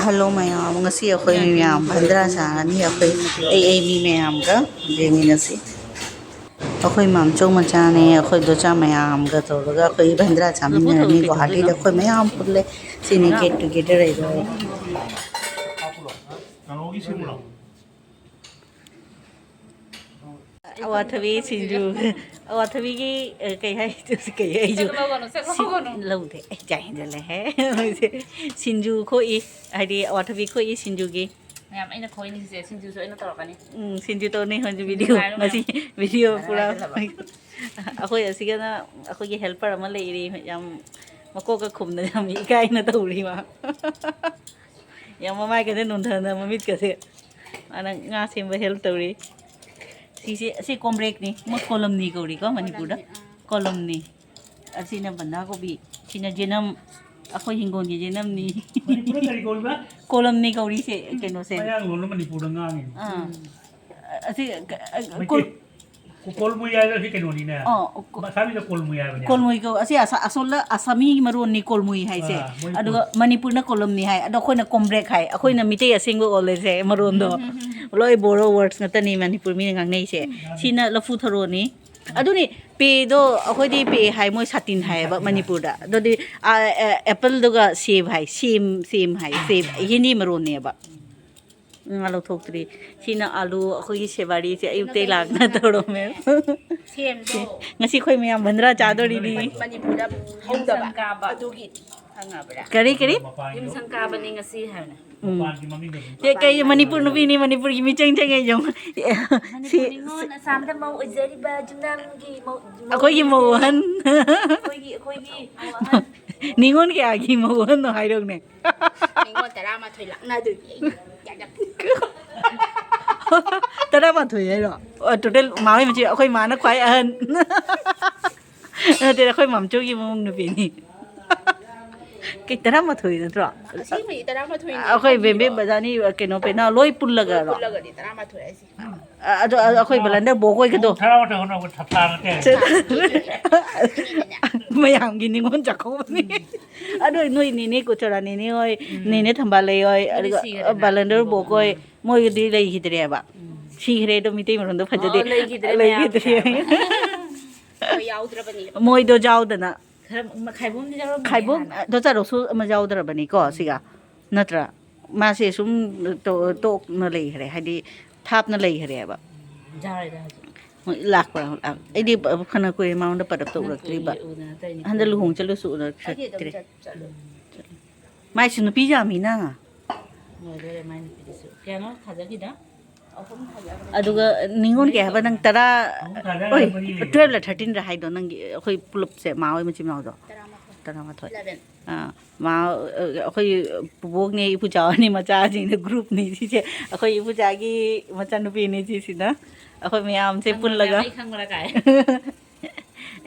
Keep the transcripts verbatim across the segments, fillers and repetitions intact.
Hello ꯃꯌꯥꯝ, ꯉꯁꯤ ꯑꯩꯈꯣꯏ ꯃꯌꯥꯝ ꯚꯟꯗ꯭ꯔꯥ ꯆꯥꯒꯅꯤ꯫ ꯑꯩꯈꯣꯏ ꯑꯩ ꯑꯩ ꯃꯤ ꯃꯌꯥꯝꯒ ꯌꯦꯡꯃꯤꯟꯅꯁꯤ꯫ ꯑꯩꯈꯣꯏ ꯃꯥꯝꯆꯧ ꯃꯆꯥꯅꯦ, ꯑꯩꯈꯣꯏ ꯗꯣꯆꯥ ꯃꯌꯥꯝꯒ ꯇꯧꯔꯒ ꯑꯩꯈꯣꯏ ꯚꯟꯗ꯭ꯔꯥ ꯆꯥꯃꯤꯟꯅꯔꯅꯤ꯫ ꯒꯨꯋꯥꯍꯥꯇꯤꯗ ꯑꯩꯈꯣꯏ ꯃꯌꯥꯝ ꯄꯨꯜꯂꯦ꯫ ꯁꯤꯅꯤ get together ꯍꯥꯏꯗꯣ꯫ ꯑꯋꯥꯊꯕꯤ ꯁꯤꯡꯖꯨ, ꯑꯋꯥꯊꯕꯤꯒꯤ, ꯑ, ꯀꯩ ꯍꯥꯏ-, ꯀꯩ ꯍꯥꯏꯁꯨ ꯆꯠꯂꯣ, ꯂꯧꯒꯅꯨ, ꯆꯠꯂꯣ, ꯁꯤ-, ꯂꯧꯒꯅꯨ꯫ ꯂꯧꯗꯦ꯫ ꯑꯩ ꯆꯥꯏ ꯍꯦꯟꯖꯜꯂꯦꯍꯦ꯫ ꯁꯤꯡꯖꯨ ꯈꯣꯛꯏ, ꯍꯥꯏꯗꯤ ꯑꯋꯥꯊꯕꯤ ꯈꯣꯛꯏ ꯁꯤꯡꯖꯨꯒꯤ꯫ ꯃꯌꯥꯝ ꯑꯩꯅ ꯈꯣꯛꯏꯅꯤꯁꯦ, ꯁꯤꯡꯖꯨꯁꯨ ꯑꯩꯅ ꯇꯧꯔꯛꯀꯅꯤ꯫ ꯎꯝ, ꯁꯤꯡꯖꯨ ꯇꯧꯅꯤ ꯍꯧꯖꯤꯛ ꯁꯤꯡꯖꯨ video꯫ ꯉꯥꯏꯔꯣ ꯉꯁꯤ ꯃꯌꯥꯝ꯫ Video ꯄꯨꯔꯥ ꯉꯥꯏꯔꯣ ꯉꯥꯏꯔꯣ꯫ ꯑꯩꯈꯣꯏ ꯑꯁꯤꯒꯅ ꯑꯩꯈꯣꯏꯒꯤ helper ꯑꯃ ꯂꯩꯔꯤ, ꯌꯥꯝ ꯃꯀꯣꯛꯀ ꯈꯨꯝꯗꯅ ꯌꯥꯝ ꯏꯀꯥꯏꯅ ꯇꯧꯔꯤ ꯃꯥ꯫ ꯌꯥꯝ ꯃꯃꯥꯏꯒꯁꯦ ꯅꯣꯟꯊꯅ ꯃꯃꯤꯠꯀꯁꯦ꯫ ꯃꯥꯅ ꯉꯥ ꯁꯦꯝꯕ help ꯇꯧꯔꯤ꯫ ꯁꯤꯁꯦ, ꯑꯁꯤ ꯀꯣꯝꯕ꯭ꯔꯦꯛꯅꯤ꯫ ꯃꯣꯏ ꯀꯣꯂꯝꯅꯤ ꯀꯧꯔꯤꯀꯣ ꯃꯅꯤꯄꯨꯔꯗ꯫ ꯀꯣꯂꯝꯅꯤ꯫ ꯀꯣꯂꯝꯅꯤ꯫ ꯑꯁꯤꯅ ꯕꯟꯙꯥ ꯀꯣꯕꯤ꯫ ꯁꯤꯅ ꯖꯦꯅꯝ꯫ ꯑꯩꯈꯣꯏ ꯍꯤꯡꯒꯣꯜꯒꯤ ꯖꯦꯅꯝꯅꯤ꯫ ꯃꯅꯤꯄꯨꯔꯗ ꯀꯔꯤ ꯀꯧꯔꯤꯕ? ꯀꯣꯂꯝꯅꯤ ꯀꯧꯔꯤꯁꯦ, ꯀꯩꯅꯣꯁꯦ꯫ ꯃꯌꯥꯡꯂꯣꯟꯅ ꯃꯅꯤꯄꯨꯔꯗ ꯉꯥꯡꯉꯤꯅꯤ꯫ ꯑꯥ꯫ ꯑꯁꯤ, ꯀ-, ꯃꯩꯇꯩ-, ꯀꯣꯜ-, ꯀꯣꯜꯃꯨꯏ ꯍꯥꯏꯕ ꯁꯤ ꯀꯩꯅꯣꯅꯤꯅꯦ꯫ ꯑꯣ, ꯀꯣ-, ꯑꯁꯥꯃꯤꯗ ꯀꯣꯜꯃꯨꯏ ꯍꯥꯏꯕꯅꯦ꯫ ꯀꯣꯜꯃꯨꯏ ꯀꯧ-, ꯑꯁꯤ ꯑꯁ-, ꯑꯁꯣꯝꯗ ꯑꯁꯥꯃꯤ ꯃꯔꯣꯟꯅꯤ ꯀꯣꯜꯃꯨꯏ ꯍꯥꯏꯁꯦ꯫ ꯑꯥ, ꯃꯣꯏ ꯑꯗꯨꯒ ꯀꯣꯜ- ꯃꯅꯤꯄꯨꯔꯅ ꯀꯣꯂꯝꯅꯤ ꯍꯥꯏ꯫ ꯑꯗꯣ ꯑꯩꯈꯣꯏꯅ ꯀꯣꯝꯕ꯭ꯔꯦꯛ ꯍꯥꯏ꯫ ꯑꯩꯈꯣꯏꯅ ꯃꯤꯇꯩ ꯑꯁꯦꯡꯕ ꯑꯣꯜꯂꯦꯁꯦ ꯃꯔꯣꯟꯗꯣ꯫ ꯎꯝ, ꯎꯝ, ꯎꯝ, ꯎꯝ꯫ ꯂꯣꯏ ꯕꯣꯔꯣ words ꯉꯥꯛꯇꯅꯤ ꯃꯅꯤꯄꯨꯔ ꯃꯤꯅ ꯉꯥꯡꯅꯩꯁꯦ꯫ ꯎꯝ꯫ ꯁꯤꯅ ꯂꯐꯨ ꯊꯔꯣꯅꯤ꯫ ꯑꯗꯨꯅꯤ, ꯄꯦꯗꯣ ꯑꯩꯈꯣꯏꯗꯤ ꯄꯦ ꯍꯥꯏ, ꯃꯣꯏ ꯁꯥꯇꯤꯟ ꯍꯥꯏꯌꯦꯕ ꯁꯥꯇꯤꯟ ꯍꯥꯏ꯫ ꯃꯅꯤꯄꯨꯔꯗ꯫ ꯑꯗꯨꯗꯤ, ꯑ, ꯑ, appleꯗꯨꯒ ꯁꯦꯕ ꯍꯥꯏ, ꯁꯦꯝ, ꯁꯦꯝ ꯍꯥꯏ, ꯁꯦꯕ ꯍꯤꯟꯗꯤ ꯃꯔꯣꯟꯅꯦꯕ꯫ ꯉꯥ ꯂꯧꯊꯣꯛꯇ꯭ꯔꯤ꯫ ꯁꯤꯅ ꯑꯥꯂꯨ, ꯑꯩꯈꯣꯏꯒꯤ ꯁꯦꯕꯥꯔꯤꯁꯦ ꯑꯌꯨꯛꯇꯩ ꯂꯥꯛꯅ ꯇꯧꯔꯝꯃꯦ꯫ ꯁꯦꯝꯗꯣ꯫ ꯉꯁꯤ ꯑꯩꯈꯣꯏ ꯃꯌꯥꯝ ꯕꯟꯗ꯭ꯔꯥ ꯆꯥꯗꯣꯔꯤꯅꯤ꯫ ꯃꯅꯤꯄꯨꯔꯗ ꯍꯧꯗꯕ꯫ ꯌꯨꯝꯁꯪ ꯀꯥꯕ꯫ ꯑꯗꯨꯒꯤ ꯈꯪꯉꯕ꯭ꯔꯥ? ꯀꯔꯤ, ꯀꯔꯤ? ꯌꯨꯝꯁꯪ ꯀꯥꯕꯅꯤ ꯉꯁꯤ ꯍꯥꯏꯕꯅꯦ꯫ ꯎꯝ꯫ ꯁꯦ, ꯀꯩ ꯃꯅꯤꯄꯨꯔ ꯅꯨꯄꯤꯅꯤ, ꯃꯅꯤꯄꯨꯔꯒꯤ ꯃꯤꯆꯪ ꯆꯪꯉꯦ ꯌꯦꯡꯉꯨ꯫ ꯁꯤ, ꯃꯅꯤꯄꯨꯔ ꯁꯤ ꯅꯤꯉꯣꯜ, ꯑꯁꯥꯝꯗ ꯃꯧ ꯑꯣꯏꯖꯔꯤꯕ ꯌꯨꯝꯅꯥꯝꯒꯤ ꯃꯧ, ꯃꯧ ꯑꯩꯈꯣꯏꯒꯤ ꯃꯧ ꯑꯍꯟ꯫ ꯑꯩꯈꯣꯏꯒꯤ, ꯑꯩꯈꯣꯏꯒꯤ ꯃꯧ ꯑꯍꯟ꯫ ꯅꯤꯉꯣꯜ ꯀꯌꯥꯒꯤ ꯃꯧ ꯑꯍꯟꯅꯣ ꯍꯥꯏꯔꯛꯎꯅꯦ꯫ ꯅꯤꯉꯣꯜ ꯇꯔꯥꯃꯥꯊꯣꯏ ꯂꯥꯛꯅꯗꯣꯏꯅꯤ ꯑꯩꯅ꯫ ꯇꯔꯥꯃꯥꯊꯣꯏ ꯍꯥꯏꯔꯣ? ꯑ, total ꯃꯥ ꯍꯣꯏ ꯃꯆꯤꯟ, ꯑꯩꯈꯣꯏ ꯃꯥꯅ ꯈ꯭ꯋꯥꯏ ꯑꯍꯟ꯫ ꯅꯠꯇꯦ, ꯑꯩꯈꯣꯏ ꯃꯥꯝꯆꯧꯒꯤ ꯃꯑꯣꯡ ꯅꯨꯄꯤꯅꯤ꯫ ꯀꯩ, ꯇꯔꯥꯃꯥꯊꯣꯏ ꯅꯠꯇ꯭ꯔꯣ? ꯑꯁꯦꯡꯕꯩ ꯇꯔꯥꯃꯥꯊꯣꯏꯅꯤ꯫ ꯑꯩꯈꯣꯏ ꯈꯪꯉꯤꯕꯣ? ꯕꯦꯝꯕꯦꯝ ꯕꯖꯥꯔꯅꯤ, ꯀꯩꯅꯣ, ꯄꯦꯅꯥ ꯂꯣꯏ ꯄꯨꯜꯂꯒꯔꯣ? ꯄꯨꯜꯂꯒꯗꯤ ꯇꯔꯥꯃꯥꯊꯣꯏ ꯍꯥꯏꯁꯦ꯫ ꯑ, ꯑꯗꯣ, ꯑꯗꯣ ꯑꯩꯈꯣꯏ ꯕꯂꯟꯗꯔ ꯕꯣꯛ ꯍꯣꯏꯒꯗꯣ꯫ ꯇꯔꯥꯃꯥꯊꯣꯏ ꯍꯣꯠꯅꯕ ꯊꯥ ꯅꯠꯇꯦ꯫ ꯃꯌꯥꯝꯒꯤ ꯅꯤꯉꯣꯜ ꯆꯥꯛꯀꯧꯕꯅꯤ꯫ ꯑꯗꯣ ꯅꯣꯏ ꯅꯦꯅꯦ ꯀꯨꯆꯔꯥ ꯅꯦꯅꯦ ꯍꯣꯏ, ꯎꯝ꯫ ꯅꯦꯅꯦ ꯊꯝꯕꯥꯜ ꯂꯩ ꯍꯣꯏ, ꯃꯣꯏꯗꯤ ꯑꯗꯨꯒ ꯁꯤꯈ꯭ꯔꯦꯅ꯫ ꯕꯥꯂꯦꯟꯗꯔ ꯕꯣꯛ ꯍꯣꯏ, ꯃꯣꯏꯒꯤꯗꯤ ꯂꯩꯈꯤꯗ꯭ꯔꯦꯕ꯫ ꯎꯝ꯫ ꯁꯤꯈ꯭ꯔꯦ ꯑꯗꯣ ꯃꯤꯇꯩ ꯃꯔꯣꯟꯗꯣ ꯐꯖꯗꯦ꯫ ꯑꯣ, ꯂꯩꯈꯤꯗ꯭ꯔꯦ ꯃꯌꯥꯝ꯫ ꯂꯩꯈꯤꯗ꯭ꯔꯦ꯫ ꯃꯣꯏ ꯌꯥꯎꯗ꯭ꯔꯕꯅꯤ꯫ ꯃꯣꯏꯗꯣ ꯌꯥꯎꯗꯅ꯫ ꯈꯔ ꯃ-, ꯈꯥꯏꯕꯣꯝꯗꯤ ꯌꯥꯎꯔꯝꯃꯅꯤ ꯈꯥꯏꯕꯣꯝ, ꯍꯥꯟꯅ꯫ ꯗꯣ ꯆꯥꯔꯣꯛꯁꯨ ꯑꯃ ꯌꯥꯎꯗ꯭ꯔꯕꯅꯤꯀꯣ ꯁꯤꯒ꯫ ꯅꯠꯇ꯭ꯔꯥ? ꯃꯥꯁꯦ ꯁꯨꯝ ꯇꯣ-, ꯇꯣꯛꯅ ꯂꯩꯈ꯭ꯔꯦ, ꯍꯥꯏꯗꯤ ꯊꯥꯞꯅ ꯂꯩꯈ꯭ꯔꯦꯕ꯫ ꯌꯥꯔꯦꯗ ꯍꯧꯖꯤꯛ꯫ ꯍꯣꯏ, ꯂꯥꯛꯄ꯭ꯔꯥ? ꯂꯥꯛ-, ꯑꯩꯗꯤ ꯐꯅ ꯀꯨꯏꯔꯦ ꯃꯉꯣꯟꯗ ꯄꯔꯞꯇ ꯅꯪ ꯎꯔꯛꯇ꯭ꯔꯤꯕ꯫ ꯀꯨꯏꯔꯦ ꯎꯗꯅ ꯇꯧꯔꯤꯅꯤ, ꯍꯟꯗꯛ ꯀꯨꯏꯔꯦ꯫ ꯂꯨꯍꯣꯡ ꯆꯠꯂꯨꯁꯨ ꯑꯩꯗꯤ ꯑꯗꯨꯝ ꯎꯅꯔꯛꯇ꯭ꯔꯦ꯫ ꯆꯠ-, ꯆꯠꯂꯨ꯫ ꯃꯥꯏꯁꯨ ꯅꯨꯄꯤ ꯌꯥꯝꯃꯤꯅ꯫ ꯂꯣꯏꯗꯣꯔꯦ ꯃꯥꯏ ꯅꯨꯄꯤꯗꯨꯁꯨ꯫ ꯀꯌꯥꯅꯣ ꯊꯥꯖꯈꯤꯗ? ꯑꯗꯨꯒ ꯅꯤꯉꯣꯜ ꯀꯩ ꯍꯥꯏꯕ ꯅꯪ ꯇꯔꯥ, ꯑꯍꯨꯝ ꯊꯥꯖꯔꯒ ꯍꯣꯏ, ꯃꯔꯤ ꯂꯩꯔꯦ꯫ Twelve ꯂ thirteen ꯔ ꯍꯥꯏꯗꯣ ꯅꯪꯒꯤ, ꯑꯩꯈꯣꯏ ꯄꯨꯂꯞꯁꯦ ꯃꯥ ꯍꯣꯏ ꯃꯆꯤꯟ ꯃꯅꯥꯎꯗꯣ? ꯇꯔꯥꯃꯥꯊꯣꯏ꯫ Eleven꯫ ꯑꯥ, ꯃꯥ, ꯑꯩꯈꯣꯏ ꯄꯨꯕꯣꯛꯅꯦ, ꯏꯄꯨꯆꯥꯅꯦ, ꯃꯆꯥꯁꯤꯡꯅ group ꯅꯦ ꯁꯤꯁꯦ꯫ ꯑꯩꯈꯣꯏ ꯏꯄꯨꯆꯥꯒꯤ ꯃꯆꯥꯅꯨꯄꯤꯅꯦ ꯁꯤꯁꯤꯅ꯫ ꯑꯩꯈꯣꯏ ꯃꯌꯥꯝꯁꯦ ꯈꯪꯕ꯭ꯔꯥ? ꯄꯨꯜꯂꯒ꯫ ꯑꯩ ꯈꯪꯕ꯭ꯔꯥ ꯀꯥꯏ?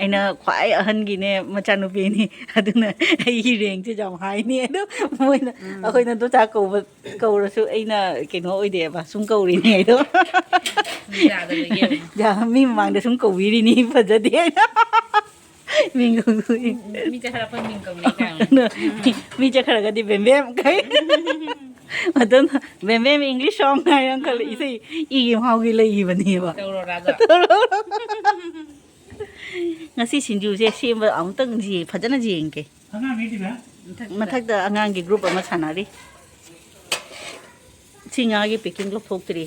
ꯑꯩꯅ ꯈ꯭ꯋꯥꯏ ꯑꯍꯟꯒꯤꯅꯦ ꯃꯆꯥꯅꯨꯄꯤꯅꯤ, ꯑꯗꯨꯅ ꯑꯩꯒꯤ rank ꯁꯦ ꯌꯥꯝ high ꯅꯤ꯫ ꯑꯗꯣ ꯃꯣꯏꯅ, ꯎꯝ꯫ ꯑꯩꯈꯣꯏꯅ ꯗꯣꯆꯥ ꯀꯧꯕ, ꯀꯧꯔꯁꯨ ꯑꯩꯅ ꯀꯩꯅꯣ ꯑꯣꯏꯗꯦꯕ, ꯁꯨꯝ ꯀꯧꯔꯤꯅꯦ ꯑꯗꯣ꯫ ꯁꯨꯝ ꯌꯥꯗꯕꯒꯤ ꯑꯃꯨꯛ꯫ ꯌꯥ-, ꯃꯤ ꯃꯃꯥꯡꯗ ꯁꯨꯝ ꯀꯧꯕꯤꯔꯤꯅꯤ, ꯐꯖꯗꯦ ꯍꯥꯏꯅ꯫ ꯃꯤꯡ ꯀꯧꯕꯤ-, ꯃꯤ ꯆꯠꯈ꯭ꯔ ꯑꯩꯈꯣꯏ ꯃꯤꯡ ꯀꯧꯅꯩ ꯀꯥꯏꯅ꯫ ꯃꯤ ꯆꯠꯈ꯭ꯔꯒꯗꯤ ꯕꯦꯝ ꯕꯦꯝ ꯀꯩ꯫ ꯑꯗꯨꯅ ꯕꯦꯝ ꯕꯦꯝ English song ꯍꯥꯏꯅ ꯑꯃꯈꯛ ꯂꯩ, ꯏꯁꯩ ꯏꯒꯤ ꯃꯍꯥꯎꯒꯤ ꯂꯩꯈꯤꯕꯅꯦꯕ꯫ ꯇꯧꯔꯣꯔꯥꯗꯣ? ꯉꯁꯤ ꯁꯤꯡꯖꯨꯁꯦ ꯁꯦꯝꯕ ꯑꯃꯨꯛꯇꯪ ꯌꯦ-, ꯐꯖꯅ ꯌꯦꯡꯒꯦ꯫ ꯑꯉꯥꯡꯈꯩꯗꯤ ꯃꯌꯥꯝ ꯃꯊꯛꯇ꯫ ꯃꯊꯛꯇ ꯑꯉꯥꯡꯒꯤ group ꯑꯃ ꯁꯥꯟꯅꯔꯤ꯫ ꯁꯤ ꯉꯥꯒꯤ packing ꯂꯧꯊꯣꯛꯇ꯭ꯔꯤ꯫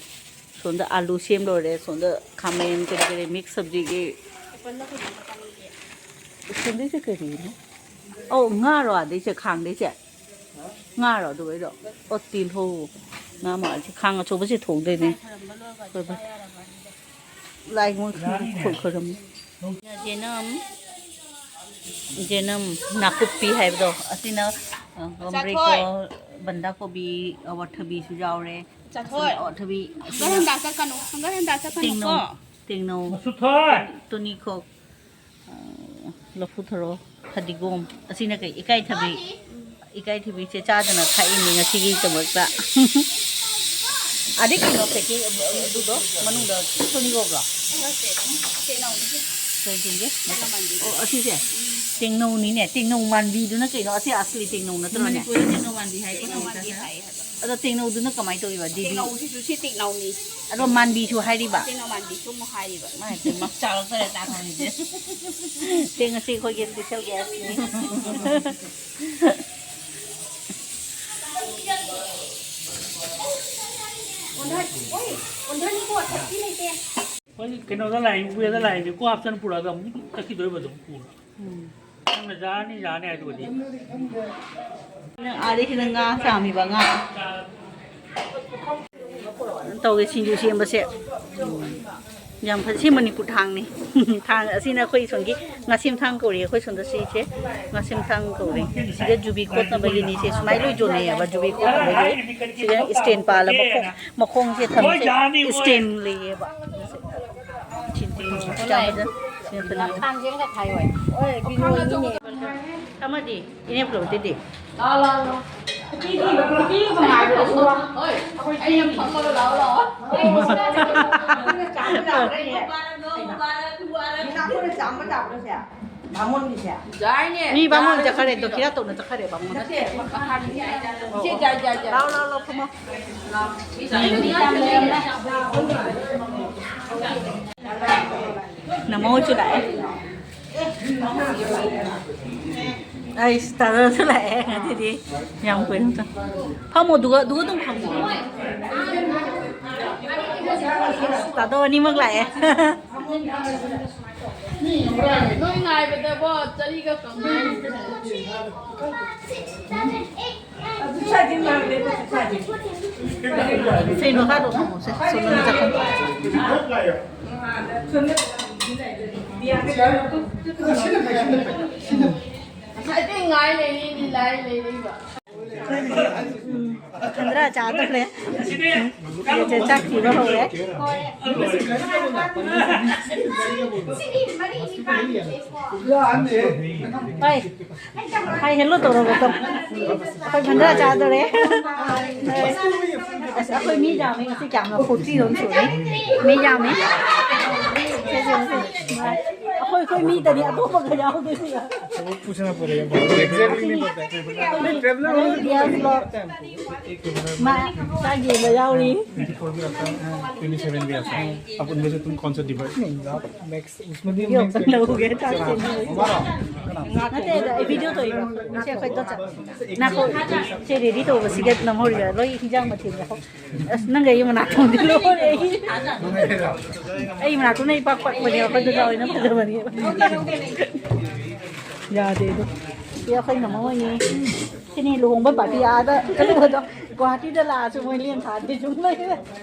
ꯁꯣꯝꯗ ꯑꯥꯂꯨ ꯁꯦꯝ ꯂꯣꯏꯔꯦ꯫ ꯁꯣꯝꯗ ꯈꯥꯃꯦꯟ ꯀꯔꯤ ꯀꯔꯤ mix ꯁꯕꯖꯤꯒꯤ꯫ ꯁꯣꯝꯗꯩꯁꯦ ꯀꯔꯤꯅꯣ? ꯑꯧ, ꯉꯥꯔꯣ ꯑꯗꯩꯁꯦ ꯈꯥꯡꯗꯩꯁꯦ? ꯉꯥꯔꯣ ꯑꯗꯨꯒꯩꯗꯣ? ꯑꯣ, ꯇꯤꯜꯍꯧ꯫ ꯉꯥ ꯃꯥꯜꯂꯦ꯫ ꯈꯥꯡ ꯑꯆꯧꯕꯁꯦ ꯊꯣꯡꯗꯣꯏꯅꯦ꯫ ꯂꯥꯏ ꯃꯣꯏ ꯈꯔ ꯈꯣꯏ ꯈꯣꯏꯔꯝꯃꯤ꯫ ꯌꯦꯅꯝ, ꯌꯦꯅꯝ ꯅꯥꯀꯨꯞꯄꯤ ꯍꯥꯏꯕꯗꯣ, ꯑꯁꯤꯅ, ꯑ, ꯒꯝꯕ꯭ꯔꯦꯀꯣ, ꯆꯥꯊꯣꯏ꯫ ꯕꯟꯗꯥ ꯀꯣꯕꯤ, ꯑꯋꯥꯊꯕꯤꯁꯨ ꯌꯥꯎꯔꯦ꯫ ꯆꯥꯊꯣꯏ꯫ ꯑꯋꯥꯊꯕꯤ ꯍꯪꯒꯠ ꯍꯟꯗꯥ ꯆꯠꯀꯅꯨ, ꯍꯪꯒꯠ ꯍꯟꯗꯥ ꯆꯠꯀꯅꯨꯀꯣ꯫ ꯇꯦꯡꯅꯧ, ꯇꯦꯡꯅꯧ, ꯃꯁꯨꯊꯣꯏ꯫ ꯇꯨꯅꯤꯈꯣꯛ, ꯑ, ꯂꯐꯨ ꯊꯔꯣ, ꯐꯗꯤꯒꯣꯝ꯫ ꯑꯁꯤꯅ ꯀꯩ? ꯏꯀꯥꯏꯊꯕꯤ꯫ ꯏꯀꯥꯏꯊꯕꯤꯁꯦ ꯆꯥꯗꯅ ꯊꯥꯛꯏꯅꯦ ꯉꯁꯤꯒꯤꯗꯃꯛꯇ꯫ ꯑꯗꯩ ꯀꯩꯅꯣ packing ꯑꯗꯨꯗꯣ ꯃꯅꯨꯡꯗ ꯇꯨꯅꯤꯈꯣꯛꯂꯣ? ꯅꯠꯇꯦ, ꯎꯝ, ꯇꯦꯡꯅꯧꯅꯦ꯫ ꯀꯩ ꯆꯤꯡꯒꯦ? ꯇꯦꯡꯅꯧ ꯃꯥꯟꯕꯤ꯫ ꯑꯣ, ꯑꯁꯤꯁꯦ? ꯇꯦꯡꯅꯧꯅꯤꯅꯦ꯫ ꯇꯦꯡꯅꯧ ꯃꯥꯟꯕꯤꯗꯨꯅ ꯀꯩꯅꯣ? ꯑꯁꯤ ꯑꯁꯂꯤ ꯇꯦꯡꯅꯧ ꯅꯠꯇ꯭ꯔꯣꯅꯦ? ꯃꯅꯤꯄꯨꯔꯗ ꯇꯦꯡꯅꯧ ꯃꯥꯟꯕꯤ ꯍꯥꯏꯀꯣ꯫ ꯇꯦꯡꯅꯧ ꯃꯥꯟꯕꯤ ꯍꯥꯏꯌꯦ ꯍꯥꯏꯕ꯫ ꯑꯗꯣ ꯇꯦꯡꯅꯧꯗꯨꯅ ꯀꯃꯥꯏꯅ ꯇꯧꯔꯤꯕ? ꯗꯦꯕꯤ? ꯇꯦꯡꯅꯧꯁꯤꯁꯨ ꯁꯤ ꯇꯦꯡꯅꯧꯅꯤ꯫ ꯑꯗꯣ ꯃꯥꯟꯕꯤꯁꯨ ꯍꯥꯏꯔꯤꯕ? ꯇꯦꯡꯅꯧ ꯃꯥꯟꯕꯤꯁꯨ ꯑꯃꯨꯛ ꯍꯥꯏꯔꯤꯕ꯫ ꯃꯥꯏ ꯄꯦꯝꯃ, ꯆꯥꯎꯔꯛꯇꯣꯔꯦ ꯆꯥꯛ ꯊꯣꯡꯉꯤꯁꯦ꯫ ꯁꯦ, ꯉꯁꯤ ꯑꯩꯈꯣꯏꯒꯤ special guest ꯅꯤ꯫ ꯑꯣꯟꯊ-, ꯑꯣꯏ, ꯑꯣꯟꯊꯅꯤꯀꯣ, ꯊꯛꯄꯤ ꯂꯩꯇꯦ꯫ ꯍꯣꯏ, ꯀꯩꯅꯣꯗ ꯂꯥꯛꯏ, ꯋꯦꯗ ꯂꯥꯛꯏꯅꯦ, ꯀꯣ ꯍꯥꯞꯆꯟ ꯄꯨꯔꯛꯑꯒ ꯑꯃꯨꯛ ꯆꯠꯈꯤꯗꯣꯏꯕ ꯑꯗꯨꯝ ꯄꯨꯔ꯫ ꯎꯝ꯫ ꯅꯪꯅ ꯌꯥꯅꯤ, ꯌꯥꯅꯤ ꯍꯥꯏꯗꯨꯒꯗꯤ꯫ ꯅꯪ ꯑꯥꯗꯩꯁꯤꯗ ꯉꯥ ꯆꯥꯝꯃꯤꯕ, ꯉꯥ꯫ ꯇꯧꯒꯦ, ꯁꯤꯡꯖꯨ ꯁꯦꯝꯕꯁꯦ꯫ ꯌꯥꯝ ꯐꯖꯩ꯫ ꯁꯤ ꯃꯅꯤꯄꯨꯔ ꯊꯥꯡꯅꯤ꯫ ꯊꯥꯡ ꯑꯁꯤꯅ ꯑꯩꯈꯣꯏ ꯁꯣꯝꯒꯤ ꯉꯥꯁꯦꯝ ꯊꯥꯡ ꯀꯧꯔꯤ꯫ ꯑꯩꯈꯣꯏ ꯁꯣꯝꯗ ꯁꯤꯁꯦ ꯉꯥꯁꯦꯝ ꯊꯥꯡ ꯀꯧꯔꯤ꯫ ꯁꯤꯗ ꯖꯨꯕꯤ ꯈꯣꯠꯅꯕꯒꯤꯅꯤ꯫ ꯁꯦ ꯁꯨꯃꯥꯏꯅ ꯂꯣꯏ ꯌꯣꯟꯅꯩꯌꯦꯕ, ꯖꯨꯕꯤ ꯈꯣꯠꯅꯕꯒꯤ꯫ ꯁꯤꯗ stand ꯄꯥꯜꯂ ꯃꯈꯣꯡ, ꯃꯈꯣꯡꯁꯦ ꯊꯝꯃꯤꯁꯦ stand ꯂꯩꯌꯦꯕ꯫ ꯁꯤ ꯇꯤꯡ ꯀꯌꯥ ꯐꯖ-, ꯁꯤꯅ ꯐꯖ-, ꯊꯥꯡꯖꯦꯡꯒ ꯈꯥꯏꯌꯣ꯫ ꯑꯃꯗꯤ ꯏꯅꯦ ꯄꯨꯂꯞ ꯇꯦꯗꯤ꯫ ꯂꯥꯎ, ꯂꯥꯎ, ꯂꯥꯎ꯫ ꯅꯨꯄꯤꯒꯤ, ꯅꯨꯄꯤꯒꯤ ꯅꯨꯡꯉꯥꯏꯕꯗꯣ ꯎꯔꯣ꯫ ꯍꯣꯏ, ꯑꯩꯈꯣꯏ ꯑꯩꯅ ꯆꯦꯒꯤ꯫ ꯐꯝꯃꯒ ꯂꯥꯎ, ꯂꯥꯎ꯫ ꯑꯩꯈꯣꯏꯅ ꯆꯥꯝꯕ ꯂꯥꯛꯄ꯭ꯔꯥꯅꯦ? ꯃꯨꯕꯥꯔꯛ, ꯃꯨꯕꯥꯔꯛ, ꯃꯨꯕꯥꯔꯛ꯫ ꯑꯩꯈꯣꯏꯅ ꯆꯥꯝꯕ ꯂꯥꯛꯄ꯭ꯔꯥꯁꯦ? ꯕꯥꯃꯣꯟꯒꯤꯁꯦ? ꯌꯥꯏꯅꯦ꯫ ꯃꯤ ꯕꯥꯃꯣꯟ ꯌꯥꯔꯦ, ꯆꯠꯈ꯭ꯔꯦ, ꯅꯨꯄꯤꯗꯣ꯫ ꯗꯈꯤꯅꯥ ꯇꯧꯅ ꯆꯠꯈ꯭ꯔꯦ ꯕꯥꯃꯣꯟ꯫ ꯅꯠꯇꯦ, ꯃꯈꯥꯒꯤ꯫ ꯏꯆꯦ, ꯖꯥꯏ, ꯖꯥꯏ, ꯖꯥꯏ꯫ ꯂꯥꯎ, ꯂꯥꯎ, ꯂꯥꯎ, ꯐꯝꯃꯣ꯫ ꯂꯥꯎ꯫ ꯃꯤ ꯌꯥꯝ ꯂꯩꯔꯝꯃꯦ꯫ ꯅꯃꯧꯁꯨ ꯂꯥꯛꯑꯦ꯫ ꯑꯩꯁ, ꯇꯥꯗꯁꯨ ꯂꯥꯛꯑꯦ ꯉꯁꯤꯗꯤ꯫ ꯌꯥꯝ ꯀꯨꯏꯅ ꯇꯧ-, ꯐꯝꯃꯣ, ꯑꯗꯨꯒ, ꯑꯗꯨꯒ ꯑꯗꯨꯝ ꯐꯝꯃꯣ꯫ ꯑꯁ, ꯇꯥꯗꯣ ꯑꯅꯤꯃꯛ ꯂꯥꯛꯑꯦ꯫ ꯅꯣꯏ ꯉꯥꯏꯕꯗꯕꯣ ꯆꯔꯤꯒ ꯀꯪꯉꯦ꯫ ꯐꯦꯟ ꯃꯈꯥꯗ ꯊꯝꯃꯣꯁꯦ, ꯁꯣꯝꯗ ꯆꯠꯈ꯭ꯔꯣ꯫ ꯉꯁꯥꯏꯗꯩ ꯉꯥꯏ ꯂꯩꯔꯤꯅꯤ, ꯂꯥꯏ ꯂꯩꯔꯤꯕ꯫ ꯈꯟꯗ꯭ꯔꯥ ꯆꯥꯗꯧꯔꯦ꯫ ꯆꯦ ꯆꯥꯛ ꯊꯤꯕ ꯍꯧꯔꯦ꯫ ꯍꯣꯏ꯫ ꯍꯥꯏ ꯍꯦꯜꯂꯣ ꯇꯧꯔꯒ ꯇꯧ꯫ ꯑꯩꯈꯣꯏ ꯈꯟꯗ꯭ꯔꯥ ꯆꯥꯗꯧꯔꯦ꯫ ꯑꯁ, ꯑꯩꯈꯣꯏ ꯃꯤ ꯌꯥꯝꯃꯦ ꯉꯁꯤ, ꯀꯌꯥꯝꯅ forty ꯔꯣꯝ ꯁꯨꯔꯦ꯫ ꯃꯤ ꯌꯥꯝꯃꯦ꯫ ꯁꯦ, ꯁꯦ, ꯁꯦ꯫ ꯑꯩꯈꯣꯏ ꯑꯩꯈꯣꯏ ꯃꯤꯗꯅꯤ, ꯑꯇꯣꯞꯄꯒ ꯌꯥꯎꯗꯣꯏꯁꯤꯒ꯫ Exactly नहीं पता है। ट्रैवलर होने से एक महीना। ꯃꯥ ꯆꯥꯛ ꯌꯦꯟꯕ ꯌꯥꯎꯔꯤ꯫ ट्वेंटी फ़ोर भी आता है, ट्वेंटी सेवन भी आता है। अब उनमें से तुम कौन सा डिवाइड? नहीं यार, मैक्स उसमें भी ꯌꯣꯛ ꯂꯧꯒꯦ ꯆꯥꯛ ꯊꯣꯡꯕ꯫ ꯅꯠꯇꯦ, ꯑꯗ ꯑꯩ ꯚꯤꯗꯤꯑꯣ ꯇꯧꯔꯤꯕ꯫ ꯉꯁꯤ ꯑꯩꯈꯣꯏ ꯆꯠ-, ꯉꯥꯏꯈꯣ, ꯁꯦ ꯔꯦꯗꯤ ꯇꯧꯕꯁꯤꯒ ꯅꯝꯍꯧꯔꯤꯕ ꯂꯣꯏ ꯍꯤꯟꯖꯥꯡ ꯃꯊꯦꯜ ꯌꯥꯎ-, ꯑꯁ, ꯅꯪꯒ ꯑꯩꯒꯤ ꯃꯅꯥꯛꯇꯣꯟꯗꯤ ꯂꯣꯏꯔꯦ ꯑꯩ꯫ ꯑꯩ ꯃꯅꯥꯛꯇꯣꯟꯅ ꯏꯄꯥꯛ ꯄꯥꯛꯄꯅꯦ, ꯑꯩꯈꯣꯏꯗ ꯆꯥꯎꯋꯦ, ꯅꯪ ꯐꯖꯕꯅꯦꯕ꯫ ꯌꯥꯗꯦ ꯑꯗꯣ꯫ ꯁꯤ ꯑꯩꯈꯣꯏ ꯃꯃꯥ ꯍꯣꯏꯅꯦ꯫ ꯁꯤꯅꯤ ꯂꯨꯍꯣꯡꯕ ꯄꯥꯔꯇꯤ ꯑꯥꯗ ꯆꯠꯂꯨꯕꯗꯣ꯫ ꯒꯨꯋꯥꯍꯥꯇꯤꯗ ꯂꯥꯛꯑꯁꯨ ꯃꯣꯏ ꯂꯦꯝ ꯊꯥꯗꯦ, ꯁꯨꯝ ꯂꯩꯔꯦ꯫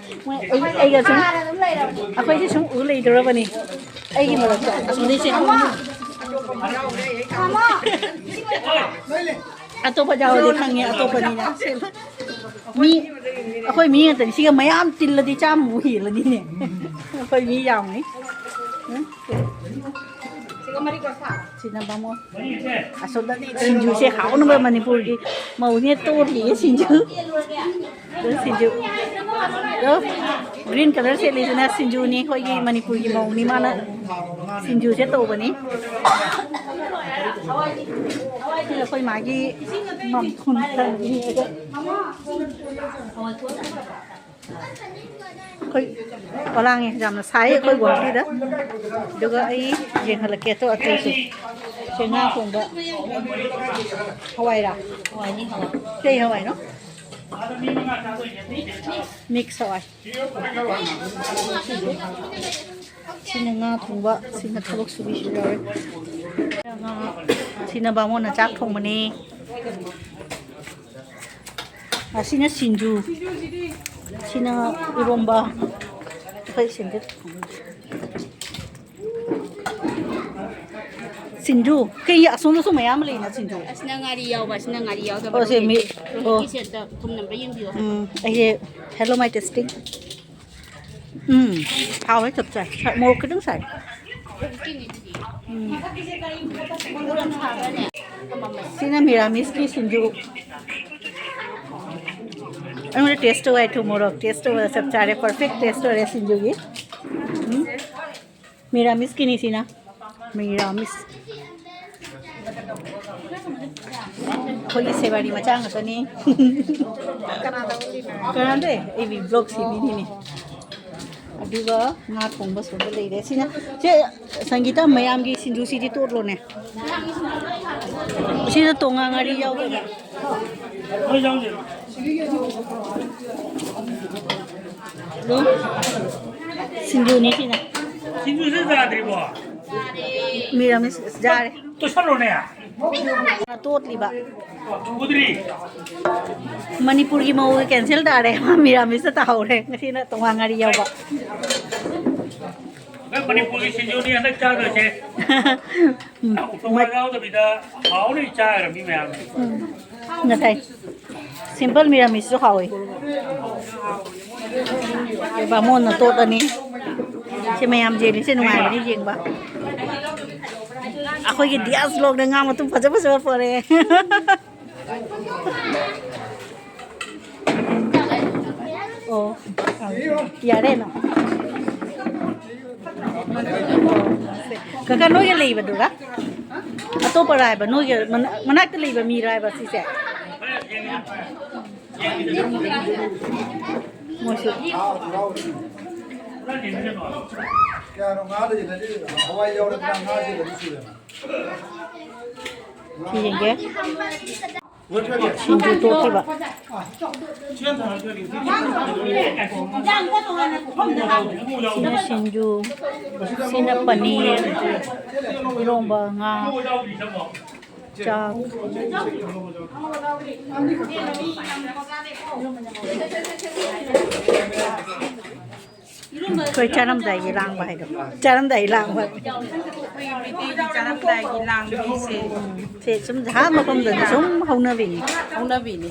ꯃꯣꯏ ꯑꯩ, ꯑꯩꯒ ꯁꯨꯝ, ꯑꯩꯈꯣꯏꯁꯦ ꯁꯨꯝ ꯎ ꯂꯩꯗꯧꯔꯕꯅꯤ꯫ ꯑꯩꯒꯤ ꯃꯔꯛꯇ ꯑꯁꯣꯝꯗꯩꯁꯦ꯫ ꯑꯇꯣꯞꯄ ꯌꯥꯎꯔꯗꯤ ꯈꯪꯉꯦ, ꯑꯇꯣꯞꯄꯅꯤꯅ꯫ ꯃꯤ, ꯑꯩꯈꯣꯏ ꯃꯤ ꯉꯥꯛꯇꯅꯤ꯫ ꯁꯤꯒ ꯃꯌꯥꯝ ꯇꯤꯜꯂꯗꯤ ꯆꯥꯝꯃꯃꯨꯛ ꯍꯦꯜꯂꯅꯤꯅꯦ꯫ ꯑꯩꯈꯣꯏ ꯃꯤ ꯌꯥꯝꯃꯤ꯫ ꯎꯝ? ꯁꯤꯅ ꯕꯥꯃꯣꯟ꯫ ꯑꯁꯣꯝꯗꯗꯤ ꯁꯤꯡꯖꯨꯁꯦ ꯍꯥꯎꯅꯕ ꯃꯅꯤꯄꯨꯔꯒꯤ ꯃꯧꯁꯤꯅ ꯇꯣꯠꯂꯤꯌꯦ ꯁꯤꯡꯖꯨ꯫ ꯑꯗꯨ ꯁꯤꯡꯖꯨ꯫ ꯑꯗꯣ green colour ꯁꯦꯠꯂꯤꯁꯤꯅ ꯁꯤꯡꯖꯨꯅꯤ, ꯑꯩꯈꯣꯏꯒꯤ ꯃꯅꯤꯄꯨꯔꯒꯤ ꯃꯧꯅꯤ, ꯃꯥꯅ ꯁꯤꯡꯖꯨꯁꯦ ꯇꯧꯕꯅꯤ꯫ ꯁꯤꯅ ꯑꯩꯈꯣꯏ ꯃꯥꯒꯤ ꯃꯝꯊꯨꯟ ꯊꯝꯃꯤ꯫ ꯑꯩꯈꯣꯏ ꯄꯣꯂꯥꯡꯉꯦ, ꯌꯥꯝꯅ ꯁꯥꯏ ꯑꯩꯈꯣꯏ ꯒꯨꯋꯥꯍꯥꯇꯤꯗ꯫ ꯑꯗꯨꯒ ꯑꯩ ꯌꯦꯡꯍꯜꯂꯛꯀꯦ ꯑꯇꯣ ꯑꯇꯩꯁꯨ꯫ ꯁꯤ ꯉꯥ ꯊꯣꯡꯕ ꯍꯋꯥꯏꯔꯥ? ꯍꯋꯥꯏꯅꯤ, ꯍꯋꯥꯏ꯫ ꯀꯩ ꯍꯋꯥꯏꯅꯣ? Mix ꯍꯋꯥꯏ꯫ ꯁꯤꯅ ꯉꯥ ꯊꯣꯡꯕ, ꯁꯤꯅ ꯊꯕꯛ ꯁꯨꯕꯤꯁꯨ ꯌꯥꯎꯔꯦ꯫ ꯁꯤꯅ ꯕꯥꯃꯣꯟꯅ ꯆꯥꯛ ꯊꯣꯡꯕꯅꯤ꯫ ꯑꯁꯤꯅ ꯁꯤꯡꯖꯨ, ꯁꯤꯅ ꯏꯔꯣꯝꯕ꯫ ꯑꯩꯈꯣꯏ ꯁꯤꯡꯖꯨ꯫ ꯁꯤꯡꯖꯨ ꯀꯩ ꯑꯁꯣꯝꯗꯁꯨ ꯃꯌꯥꯝ ꯂꯩꯅ ꯁꯤꯡꯖꯨ꯫ ꯑꯁꯤꯅ ꯉꯥꯔꯤ ꯌꯥꯎꯕ, ꯑꯁꯤꯅ ꯉꯥꯔꯤ ꯌꯥꯎꯗꯕ꯫ ꯑꯣ, ꯁꯦ ꯃꯤ-, ꯔꯣꯍꯤꯠꯀꯤ ꯑꯣ꯫ ꯁꯦꯠꯇ ꯊꯨꯝ ꯅꯝꯕ꯭ꯔ ꯌꯦꯡꯕꯤꯌꯣ ꯍꯥꯏꯕ꯫ ꯎꯝ, ꯑꯩꯁꯦ hello my testing꯫ ꯎꯝ, ꯍꯥꯎꯋꯦ, ꯆꯞ ꯆꯥꯏ꯫ ꯁꯥ-, ꯃꯣꯔꯣꯛ ꯈꯤꯇꯪ ꯁꯥꯏ꯫ ꯎꯝ꯫ ꯁꯤꯅ ꯃꯤꯔꯥꯃꯤꯁꯀꯤ ꯁꯤꯡꯖꯨ꯫ ꯑꯩꯉꯣꯟꯗ taste ꯇꯧ ꯍꯥꯏ, ꯊꯨꯝ ꯃꯣꯔꯣꯛ taste ꯇꯧꯕꯗ ꯆꯞ ꯆꯥꯔꯦ, perfect taste ꯑꯣꯏꯔꯦ ꯁꯤꯡꯖꯨꯒꯤ꯫ ꯎꯝ꯫ ꯃꯤꯔꯥꯃꯤꯁꯀꯤꯅꯤ ꯁꯤꯅ꯫ ꯃꯤꯔꯥꯃꯤꯁ꯫ ꯑꯩꯈꯣꯏꯒꯤ ꯁꯦꯕꯥꯔꯤ ꯃꯆꯥ ꯉꯥꯛꯇꯅꯤ꯫ ꯀꯅꯥꯗ ꯎꯠꯂꯤꯅꯣ? ꯀꯅꯥꯗ? ꯑꯩꯒꯤ ꯕ꯭ꯂꯣꯛ ꯁꯦꯝꯕꯤꯅꯤꯅꯦ꯫ ꯑꯗꯨꯒ ꯉꯥ ꯊꯣꯡꯕ ꯁꯣꯝꯗ ꯂꯩꯔꯦ꯫ ꯁꯤꯅ, ꯁꯦ, ꯁꯪꯒꯤꯇꯥ, ꯃꯌꯥꯝꯒꯤ ꯁꯤꯡꯖꯨꯁꯤꯗꯤ ꯇꯣꯠꯂꯣꯅꯦ꯫ ꯁꯤꯗ ꯇꯣꯉꯥ ꯉꯥꯔꯤ ꯌꯥꯎꯗꯕ꯫ ꯁꯤꯡꯖꯨꯅꯤ ꯁꯤꯅ꯫ ꯁꯤꯡꯖꯨꯁꯦ ꯆꯥꯗ꯭ꯔꯤꯕꯣ? ꯃꯤꯔꯥꯃꯤꯁ ꯌꯥꯔꯦ꯫ ꯇꯣꯠꯁꯜꯂꯣꯅꯦ꯫ ꯇꯣꯠꯂꯤꯕ꯫ ꯎꯗ꯭ꯔꯤ꯫ ꯃꯅꯤꯄꯨꯔꯒꯤ ꯃꯑꯣꯡꯗ ꯀꯦꯟꯁꯦꯜ ꯇꯥꯔꯦ꯫ ꯃꯤꯔꯥꯃꯤꯁꯇ ꯇꯥꯍꯧꯔꯦ꯫ ꯉꯁꯤꯅ ꯇꯣꯉꯥꯟ ꯉꯥꯔꯤ ꯌꯥꯎꯕ꯫ ꯑꯩꯈꯣꯏ ꯃꯅꯤꯄꯨꯔꯒꯤ ꯁꯤꯡꯖꯨꯅꯤ ꯍꯟꯗꯛ ꯆꯥꯗꯣꯏꯁꯦ꯫ ꯎꯝ꯫ ꯎꯇꯣꯡ ꯌꯥꯎꯗꯕꯤꯗ ꯍꯥꯎꯅ ꯆꯥꯈ꯭ꯔꯃꯤ ꯃꯌꯥꯝ꯫ ꯎꯝ꯫ ꯉꯁꯥꯏ ꯁꯤꯝꯄꯜ ꯃꯤꯔꯥꯃꯤꯁꯁꯨ ꯍꯥꯎꯋꯤ꯫ ꯕꯥꯃꯣꯟꯅ ꯇꯣꯠꯂꯅꯤ꯫ ꯁꯤ ꯃꯌꯥꯝ ꯌꯦꯡꯉꯤꯁꯦ ꯅꯨꯡꯉꯥꯏꯕꯅꯤ ꯌꯦꯡꯕ꯫ ꯑꯩꯈꯣꯏꯒꯤ ꯗꯤꯌꯥꯁ ꯕ꯭ꯂꯣꯛꯅ ꯉꯥ ꯃꯇꯨꯝ ꯐꯖ ꯐꯖꯕ ꯄꯣꯔꯛꯑꯦ꯫ ꯑꯣ, ꯌꯥꯔꯦꯅ꯫ ꯀꯀꯥ, ꯅꯣꯏꯒ ꯂꯩꯕꯗꯨꯔꯥ? ꯑꯇꯣꯞꯄꯔꯥ ꯍꯥꯏꯕ? ꯅꯣꯏꯒ ꯃꯅꯥꯛ-, ꯃꯅꯥꯛꯇ ꯂꯩꯕ ꯃꯤꯔꯥ ꯍꯥꯏꯕ ꯁꯤꯁꯦ? ꯃꯣꯏꯁꯨ꯫ ꯀꯌꯥꯅꯣ ꯉꯥ ꯂꯩꯔꯤꯅꯗꯤ ꯍꯋꯥꯏ ꯌꯥꯎꯔꯗꯅ ꯉꯥ ꯁꯤꯗꯗꯤ ꯁꯨꯔꯦꯅ꯫ ꯁꯤ ꯌꯦꯡꯒꯦ꯫ ꯁꯤꯡꯖꯨ ꯇꯣꯠꯈꯤꯕ꯫ ꯁꯤꯅ ꯁꯤꯡꯖꯨ, ꯁꯤꯅ ꯄꯅꯤꯔ, ꯏꯔꯣꯝꯕ, ꯉꯥ, ꯆꯥꯛ꯫ ꯑꯩꯈꯣꯏ ꯆꯥꯔꯝꯗꯥꯏꯒꯤ ꯂꯥꯡꯕ ꯍꯥꯏꯗꯣ꯫ ꯆꯥꯔꯝꯗꯥꯏꯒꯤ ꯂꯥꯡꯕ꯫ ꯑꯩꯈꯣꯏ ꯃꯩꯇꯩꯒꯤ ꯆꯥꯔꯝꯗꯥꯏꯒꯤ ꯂꯥꯡꯕꯤꯁꯦ꯫ ꯁꯦ ꯁꯨꯝ ꯖꯍꯥ ꯃꯐꯝꯗꯗꯤ ꯁꯨꯝ ꯍꯧꯅꯕꯤꯅꯤ꯫ ꯍꯧꯅꯕꯤꯅꯤ꯫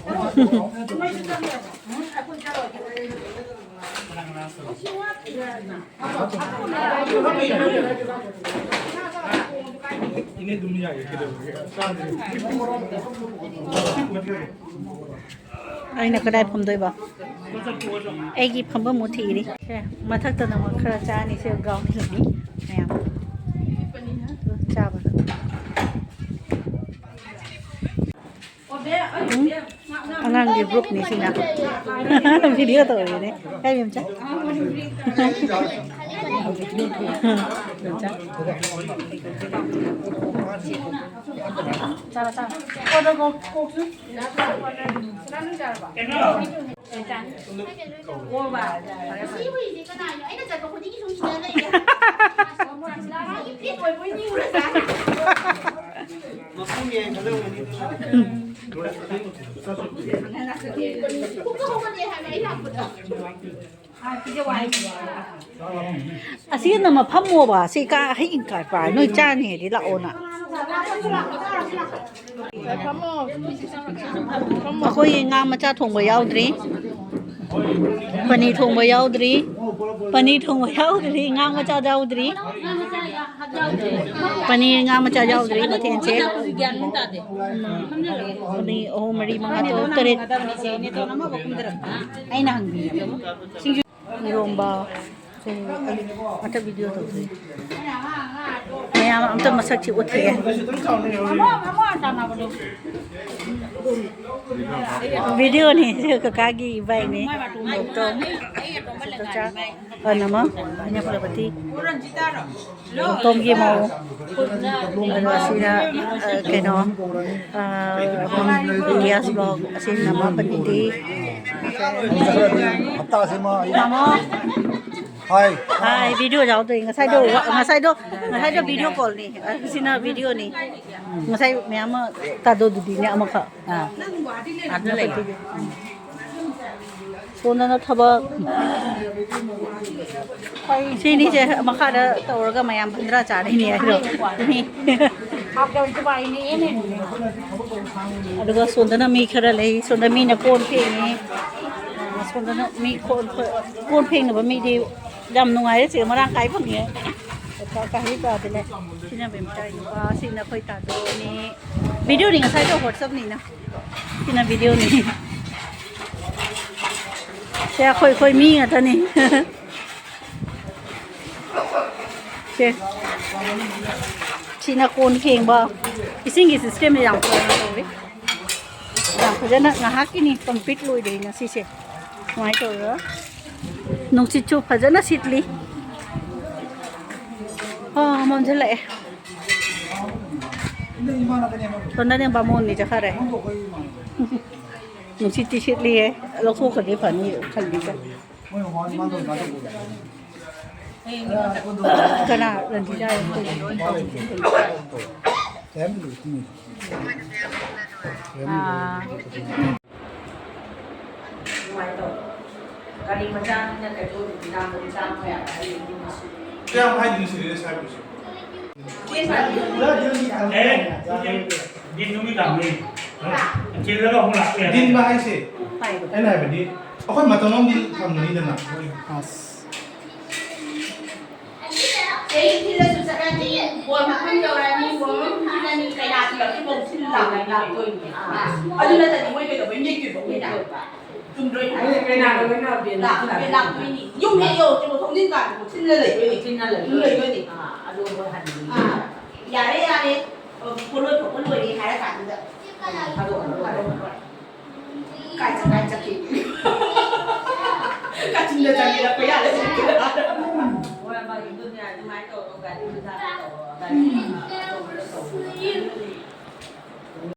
ꯑꯩꯅ ꯀꯗꯥꯏ ꯐꯝꯗꯣꯏꯕ? ꯑꯩꯒꯤ ꯐꯝꯐꯝ ꯑꯃꯨꯛ ꯊꯤꯔꯤ꯫ ꯁꯦ, ꯃꯊꯛꯇꯅ ꯑꯃꯨꯛ ꯈꯔ ꯆꯥꯅꯤ꯫ ꯁꯦ, ꯒ꯭ꯔꯥꯎꯟ ꯐ꯭ꯂꯣꯔꯅꯤ ꯃꯌꯥꯝ꯫ ꯑꯉꯥꯡꯒꯤ ꯒ꯭ꯔꯨꯞꯅꯤ ꯁꯤꯅ꯫ ꯚꯤꯗꯤꯑꯣ ꯇꯧꯔꯤꯅꯦ꯫ ꯀꯥꯏ ꯃꯦꯝꯆꯥ? ꯁꯤ ꯍꯨꯏꯁꯦ ꯀꯅꯥꯅꯣ? ꯑꯩꯅ ꯆꯠꯄ ꯈꯨꯗꯤꯡꯒꯤ ꯁꯨꯝ ꯏꯟꯅ ꯂꯩꯔꯦ꯫ ꯃꯥꯒꯤ ꯐꯦꯟ ꯑꯣꯏꯕꯣꯏ ꯅꯤꯡꯉꯨꯔꯖꯥꯠꯅꯤ꯫ ꯈꯨꯛꯀ ꯍꯧꯒꯠꯂꯦ ꯍꯥꯏꯕ ꯑꯩ ꯂꯥꯛꯄꯗ꯫ ꯑꯁꯤꯅ ꯃꯐꯝ ꯃꯣꯕ, ꯁꯤ ꯀꯥ ꯍꯌꯤꯡ ꯀꯥꯏ ꯄꯥꯏ, ꯅꯣꯏ ꯆꯥꯅꯤ ꯍꯥꯏꯗꯤ ꯂꯥꯛꯑꯣꯅ꯫ ꯑꯩꯈꯣꯏꯒꯤ ꯉꯥ ꯃꯆꯥ ꯊꯣꯡꯕ ꯌꯥꯎꯗ꯭ꯔꯤ, ꯄꯅꯤ ꯊꯣꯡꯕ ꯌꯥꯎꯗ꯭ꯔꯤ, ꯄꯅꯤ ꯊꯣꯡꯕ ꯌꯥꯎꯗ꯭ꯔꯤ, ꯉꯥ ꯃꯆꯥ ꯌꯥꯎꯗ꯭ꯔꯤ, ꯄꯅꯤ ꯉꯥ ꯃꯆꯥ ꯌꯥꯎꯗ꯭ꯔꯤ ꯃꯊꯦꯜꯁꯦ꯫ ꯎꯝ, ꯑꯅꯤ, ꯑꯍꯨꯝ, ꯃꯔꯤ, ꯃꯉꯥ, ꯇꯔꯨꯛ, ꯇꯔꯦꯠ꯫ ꯑꯩꯅ ꯍꯪꯕꯤꯔꯕ꯫ ꯏꯔꯣꯝꯕ꯫ ꯁꯦ, ꯑꯩ ꯑꯝꯇ ꯚꯤꯗꯤꯑꯣ ꯇꯧꯗꯣꯏ꯫ ꯃꯌꯥꯝ ꯑꯝꯇ ꯃꯁꯛꯁꯤ ꯎꯠꯈꯤꯒꯦ꯫ ꯚꯤꯗꯤꯑꯣꯅꯤ, ꯁꯤ ꯀꯀꯥꯒꯤ ꯏꯕꯥꯏꯅꯤ꯫ ꯃꯧꯇꯣꯝ꯫ ꯁꯤ ꯀꯀꯥ ꯑꯅꯃ, ꯏꯅꯦ ꯐꯂꯄꯇꯤ꯫ ꯃꯧꯇꯣꯝꯒꯤ ꯃꯧ꯫ ꯑꯗꯣ ꯑꯁꯤꯅ, ꯑ, ꯀꯩꯅꯣ, ꯑ, ꯏꯂꯤꯌꯥꯁ ꯕ꯭ꯂꯣꯛ꯫ ꯑꯁꯤꯅ ꯃꯥꯄꯟꯗꯤ꯫ ꯍꯞꯇꯥꯁꯤꯃ ꯑꯩ ꯃꯥꯃꯣ꯫ ꯍꯥꯏ꯫ ꯍꯥꯏ, ꯚꯤꯗꯤꯑꯣ ꯌꯥꯎꯗꯣꯏ꯫ ꯉꯁꯥꯏꯗꯣ, ꯉꯁꯥꯏꯗꯣ, ꯉꯁꯥꯏꯗꯣ ꯚꯤꯗꯤꯑꯣ ꯀꯣꯜꯅꯤ꯫ ꯑ, ꯁꯤꯅ ꯚꯤꯗꯤꯑꯣꯅꯤ꯫ ꯉꯁꯥꯏ ꯃꯌꯥꯝ ꯑꯃ ꯇꯥꯗꯣꯗꯨꯗꯤꯅꯦ ꯑꯃꯈꯛ꯫ ꯑꯥ꯫ ꯑꯥꯗ ꯂꯩ꯫ ꯁꯣꯝꯗꯅ ꯊꯕꯛ꯫ ꯁꯤꯅꯤꯁꯦ ꯃꯈꯥꯗ ꯇꯧꯔꯒ ꯃꯌꯥꯝ ꯕꯟꯗ꯭ꯔꯥ ꯆꯥꯔꯤꯅꯦ ꯍꯥꯏꯗꯣ꯫ ꯃꯤ꯫ ꯑꯗꯨꯒ ꯁꯣꯝꯗꯅ ꯃꯤ ꯈꯔ ꯂꯩ꯫ ꯁꯣꯝꯗ ꯃꯤꯅ ꯀꯣꯟ ꯐꯦꯡꯉꯤ꯫ ꯁꯣꯝꯗꯅ ꯃꯤ ꯀꯣꯟ ꯐꯦꯡꯅꯕ ꯃꯤꯗꯤ ꯌꯥꯝ ꯅꯨꯡꯉꯥꯏꯔꯦ꯫ ꯁꯤ ꯃꯔꯥꯡ ꯀꯥꯏ ꯐꯪꯉꯦ꯫ ꯀꯥ-, ꯀꯥ-, ꯀꯥ-, ꯀꯥ-, ꯁꯤꯅ ꯃꯦꯝꯆꯥ ꯅꯨꯄꯥ, ꯁꯤꯅ ꯑꯩꯈꯣꯏ ꯇꯥꯗꯣꯅꯤ꯫ ꯚꯤꯗꯤꯑꯣꯅꯤ ꯉꯁꯥꯏꯗꯣ, WhatsApp-ꯅꯤꯅ꯫ ꯁꯤꯅ ꯚꯤꯗꯤꯑꯣꯅꯤ꯫ ꯁꯦ ꯑꯩꯈꯣꯏ, ꯑꯩꯈꯣꯏ ꯃꯤ ꯉꯥꯛꯇꯅꯤ꯫ ꯁꯦ꯫ ꯁꯤꯅ ꯀꯣꯟ ꯐꯦꯡꯕ꯫ ꯏꯁꯤꯡꯒꯤ system-ꯁꯦ ꯌꯥꯝ ꯐꯖꯅ ꯇꯧꯔꯤ꯫ ꯌꯥꯝ ꯐꯖꯅ ꯉꯥꯏꯍꯥꯛꯀꯤꯅꯤ, complete ꯂꯣꯏꯗ꯭ꯔꯤ ꯉꯁꯤꯁꯦ꯫ ꯁꯨꯃꯥꯏꯅ ꯇꯧꯔꯒ ꯅꯨꯡꯁꯤꯠꯁꯨ ꯐꯖꯅ ꯁꯤꯠꯂꯤ꯫ ꯑꯥ, ꯃꯝꯁꯤꯜꯂꯛꯑꯦ꯫ ꯁꯣꯝꯗꯅꯦ ꯕꯥꯃꯣꯟꯅꯤ ꯆꯠꯈꯔꯦ꯫ ꯅꯨꯡꯁꯤꯠꯇꯤ ꯁꯤꯠꯂꯤꯌꯦ꯫ ꯂꯧꯊꯣꯛꯈ꯭ꯔꯗꯤ ꯐꯅꯤ ꯈꯜꯂꯤꯁꯦ꯫ ꯀꯅꯥ? ꯔꯟꯖꯤꯇꯥ? ꯀꯔꯤ ꯃꯆꯥꯅ ꯀꯩꯅꯣ ꯅꯨꯃꯤꯗꯥꯡꯗꯗꯤ ꯆꯥꯕ ꯌꯥꯕ ꯍꯥꯏ꯫ ꯀꯌꯥꯝ ꯍꯥꯏꯗꯣꯏꯅꯣ ꯁꯤꯗ ꯁꯥꯏꯕꯁꯦ? ꯑꯦ, ꯗꯤꯟ ꯅꯨꯃꯤꯗꯥꯡꯅꯤ꯫ ꯊꯤꯜꯂꯒ ꯑꯃꯨꯛ ꯂꯥꯛꯄ ꯌꯥꯏ꯫ ꯗꯤꯟꯕ ꯍꯥꯏꯁꯦ, ꯑꯩꯅ ꯍꯥꯏꯕꯗꯤ, ꯑꯩꯈꯣꯏ ꯃꯇꯝ ꯑꯃꯗꯤ ꯊꯝꯒꯅꯤꯗꯅ꯫ ꯑꯁ꯫ ꯆꯍꯤ ꯊꯤꯜꯂꯁꯨ ꯆꯠꯂꯅꯤ, ꯕꯣꯔ ꯃꯐꯝ ꯌꯧꯔꯅꯤ, ꯕꯣꯔ ꯃꯐꯝ ꯊꯤꯜꯂꯅꯤ, ꯀꯩꯅꯥ ꯊꯤꯜꯂꯛꯇ꯭ꯔꯤꯐꯥꯎ ꯊꯤꯜ ꯂꯥꯛꯑꯅꯤ, ꯂꯥꯛꯇꯣꯏꯅꯦ꯫ ꯑꯗꯨ ꯅꯠꯇꯗꯤ ꯃꯣꯏ ꯀꯩꯗꯧꯕꯩ ꯅꯦꯛꯇꯣꯏꯕ ꯑꯩꯈꯣꯏꯅ? ꯆꯨꯝꯗ꯭ꯔꯣ ꯑꯩꯅ ꯍꯥꯏꯁꯦ? ꯀꯩꯅꯥ ꯂꯣꯏꯅ ꯂꯥꯛꯇꯣꯏꯅꯦ꯫ ꯂꯥꯛꯇꯣꯏꯅꯦ, ꯂꯥꯛꯇꯣꯏꯅꯦ꯫ ꯌꯨꯝ ꯍꯦꯛ ꯌꯧꯔꯛꯇ꯭ꯔꯤꯐꯥꯎ ꯊꯣꯡꯖꯤꯟ ꯀꯥꯟꯗꯐꯥꯎ ꯊꯤꯜꯂ ꯂꯩꯗꯣꯏꯅꯦ꯫ ꯊꯤꯜꯂ ꯂꯩꯗꯣꯏꯅꯦ꯫ ꯑꯗꯨꯝ ꯂꯩꯗꯣꯏꯅꯦ꯫ ꯑꯥ, ꯑꯗꯨ ꯃꯣꯏ ꯍꯟꯕꯗꯤ ꯑꯥ, ꯌꯥꯔꯦ, ꯌꯥꯔꯦ, ꯑ, ꯄꯣꯠꯂꯣꯏ ꯈꯣꯠꯄ ꯂꯣꯏꯔꯦ ꯍꯥꯏꯔ ꯀꯥꯟꯗꯨꯗ ꯊꯥꯗꯣꯛꯈ꯭ꯔꯣ, ꯊꯥꯗꯣꯛꯈ꯭ꯔꯣ꯫ ꯀꯥꯏ ꯆꯠ-, ꯀꯥꯏ ꯆꯠꯈꯤ? ꯀꯥꯆꯤꯟꯗ ꯆꯪꯉꯦ, ꯀꯣꯏꯌꯥꯗ ꯆꯠꯈꯤ꯫ ꯍꯣꯏ, ꯃꯥꯒꯤ ꯑꯗꯨꯅꯦ, ꯑꯗꯨꯃꯥꯏꯅ ꯇꯧꯔꯒ ꯒꯥꯔꯤꯗꯨꯗ ꯇꯧꯔꯒ ꯒꯥꯔꯤ